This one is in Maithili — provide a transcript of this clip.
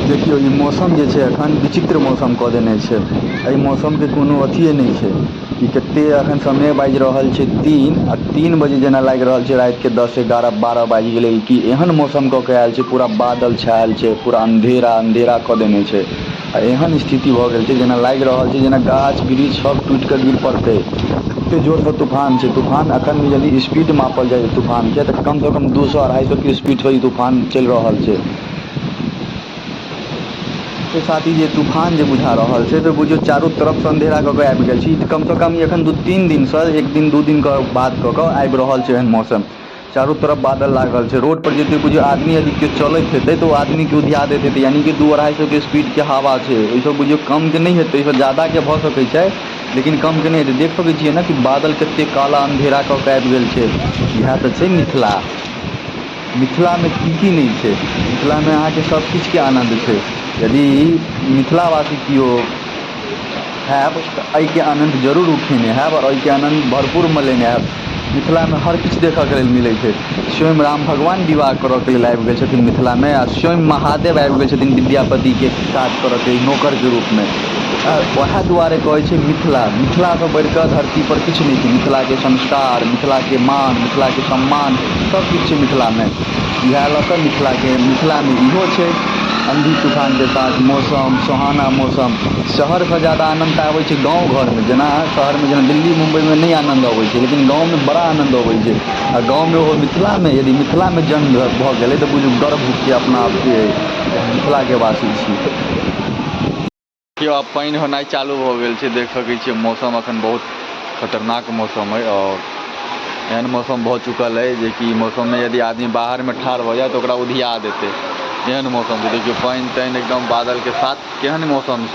देखियौ, ई मौसम जे छै अखन विचित्र मौसम कऽ देने छै। एहि मौसमके कोनो अथिए नहि छै। ई कते अखन समय बाजि रहल छै 3, आ 3 बजे जेना लागि रहल छै रातिके 10, 11, 12 बाजि गेलै कि एहन मौसम कऽ के आयल छै। पूरा बादल छायल छै, पूरा अंधेरा अंधेरा कऽ देने छै आ एहन स्थिति भऽ गेल छै जेना लागि रहल छै जेना गाछ वृक्ष सब टूटि कऽ गिर पड़तै। एते जोरसँ तूफान छै। तूफान अखन भी यदि स्पीड मापल जाय तूफानके, तऽ कमसँ कम 200, 250 के स्पीडसँ ई तूफान चलि रहल छै। के साथ ही जे तूफान जे बुझा रहल छै, तऽ बुझियौ चारू तरफसँ अंधेरा कऽ के आबि गेल छै। ई कमसँ कम एखन 2-3 दिनसँ, एक दिन 2 दिनके बाद कऽ कऽ आबि रहल छै एहन मौसम। चारू तरफ बादल लागल छै। रोड पर जेतै, बुझियौ आदमी यदि केओ चलैत हेतै, तऽ ओ आदमीके उधिया दैत हेतै। यानि कि 200-250 के स्पीडके हवा छै। ओहिसँ बुझियौ कमके नहि हेतै, ओहिसँ ज्यादाके भऽ सकै छै, लेकिन कमके नहि हेतै। देख सकै छियै ने कि बादल कते काला अंधेरा कऽ के आबि गेल छै। इएह तऽ छै मिथिला। मिथिलामे की की नहि छै! मिथिलामे अहाँके सब किछुके आनन्द छै। यदि मिथिलावासी केओ हैब, तऽ एहिके आनन्द जरूर उठेने हैब आओर एहिके आनन्द भरपूरमे लेने हैब। मिथिलामे हर किछु देखऽके लेल मिलै छै। स्वयं राम भगवान विवाह करऽके लेल आबि गेल छथिन मिथिलामे आ स्वयं महादेव आबि गेल छथिन विद्यापतिके काज करऽके लेल नौकरके रूपमे। वएह दुआरे कहै छै मिथिला, मिथिलासँ बढ़िकऽ धरतीपर किछु नहि छै। मिथिलाके संस्कार, मिथिलाके मान, मिथिलाके सम्मान, सब किछु छै मिथिलामे। इएह लऽ कऽ मिथिलाके, मिथिलामे इहो छै आँधी तूफानके साथ मौसम, सुहाना मौसम। शहरसँ ज्यादा आनन्द तऽ आबै छै गाँव घरमे। जेना शहरमे, जेना दिल्ली मुम्बइमे नहि आनन्द अबै छै, लेकिन गाँवमे बड़ा आनन्द अबै छै। आ गाँवमे, ओहो मिथिलामे, यदि मिथिलामे जन्म भऽ गेलै, तऽ बुझू गर्व छै अपना आपके जे हम मिथिलाके वासी छी। देखियौ, आब पानि होनाइ चालू भऽ गेल छै। देख सकै छियै, मौसम अखन बहुत खतरनाक मौसम अइ आओर एहन मौसम भऽ चुकल अइ जेकि मौसममे यदि आदमी बाहरमे ठाढ़ भऽ जाय, तऽ ओकरा उधिया देतै, एहन मौसम छै। देखियौ, पानि तानि एकदम बादलके साथ केहन मौसम छै।